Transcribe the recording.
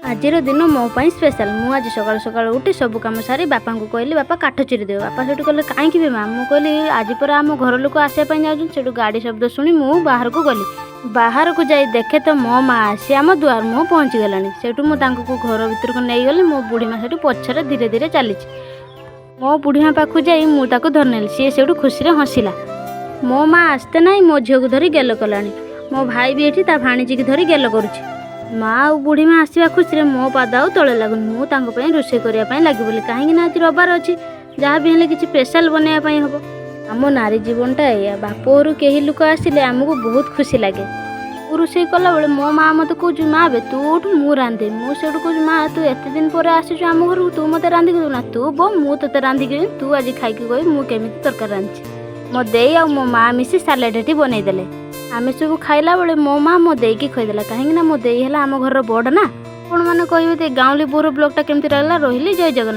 ଆଜିର ଦିନ ମୋ ପାଇଁ ସ୍ପେଶାଲ। ମୁଁ ଆଜି ସକାଳୁ ସକାଳୁ ଉଠି ସବୁ କାମ ସାରି ବାପାଙ୍କୁ କହିଲି, "ବାପା, କାଠ ଚିରି ଦିଅ।" ବାପା ସେଠୁ କହିଲେ, "କାହିଁକି ବେ ମା?" ମୁଁ କହିଲି, "ଆଜି ପରା ଆମ ଘର ଲୋକ ଆସିବା ପାଇଁ ଯାଉଛନ୍ତି।" ସେଠୁ ଗାଡ଼ି ଶବ୍ଦ ଶୁଣି ମୁଁ ବାହାରକୁ ଗଲି। ବାହାରକୁ ଯାଇ ଦେଖେ ତ ମୋ ମା ଆସି ଆମ ଦୁଆର ମୁହଁ ପହଞ୍ଚିଗଲାଣି। ସେଠୁ ମୁଁ ତାଙ୍କୁ ଘର ଭିତରକୁ ନେଇଗଲି। ମୋ ବୁଢ଼ୀ ମା ସେଠୁ ପଛରେ ଧୀରେ ଧୀରେ ଚାଲିଛି। ମୋ ବୁଢ଼ୀ ମା ପାଖକୁ ଯାଇ ମୁଁ ତାକୁ ଧରିନେଲି। ସିଏ ସେଇଠୁ ଖୁସିରେ ହସିଲା। ମୋ ମା ଆସିତେ ନାହିଁ, ମୋ ଝିଅକୁ ଧରି ଗେଲ କଲାଣି। ମୋ ଭାଇ ବି ଏଠି ତା ଭାଣିଜୀକି ଧରି ଗେଲ କରୁଛି। ମା ଆଉ ବୁଢ଼ୀ ମା ଆସିବା ଖୁସିରେ ମୋ ପାଦ ଆଉ ତଳେ ଲାଗୁନି। ମୁଁ ତାଙ୍କ ପାଇଁ ରୋଷେଇ କରିବା ପାଇଁ ଲାଗିପଡ଼ିଲି, କାହିଁକି ନା ଆଜି ରବିବାର ଅଛି, ଯାହା ବି ହେଲେ କିଛି ସ୍ପେଶାଲ ବନେଇବା ପାଇଁ ହେବ। ଆମ ନାରୀ ଜୀବନଟା ଏଇଆ, ବାପ ଘରୁ କେହି ଲୋକ ଆସିଲେ ଆମକୁ ବହୁତ ଖୁସି ଲାଗେ। ମୁଁ ରୋଷେଇ କଲାବେଳେ ମୋ ମା ମୋତେ କହୁଛି, "ମା ବେ, ତୁ ଉଠୁ, ମୁଁ ରାନ୍ଧିବି।" ମୁଁ ସେଇଠୁ କହୁଛି, "ମା, ତୁ ଏତେ ଦିନ ପରେ ଆସିଛୁ ଆମ ଘରକୁ, ତୁ ମୋତେ ରାନ୍ଧିକି ଦେବୁ ନା? ତୁ ବୋ, ମୁଁ ତୋତେ ରାନ୍ଧିକି ଦେବି। ତୁ ଆଜି ଖାଇକି କହିବୁ ମୁଁ କେମିତି ତରକାରୀ ରାନ୍ଧିଛି।" ମୋ ଦେଇ ଆଉ ମୋ ମା ମିଶି ସାଲାଡ଼ ଏଠି ବନେଇଦେଲେ। ଆମେ ସବୁ ଖାଇଲା ବେଳେ ମୋ ମା ମୋ ଦେଇକି ଖୋଇଦେଲା, କାହିଁକି ନା ମୋ ଦେଇ ହେଲା ଆମ ଘରର ବଡ଼ ନା। ଆପଣମାନେ କହିବେ ତ ଗାଉଁଲି ବୋହୂର ବ୍ଲଗ୍ଟା କେମିତି ରହିଲା। ରହିଲି, ଜୟ ଜଗନ୍ନାଥ।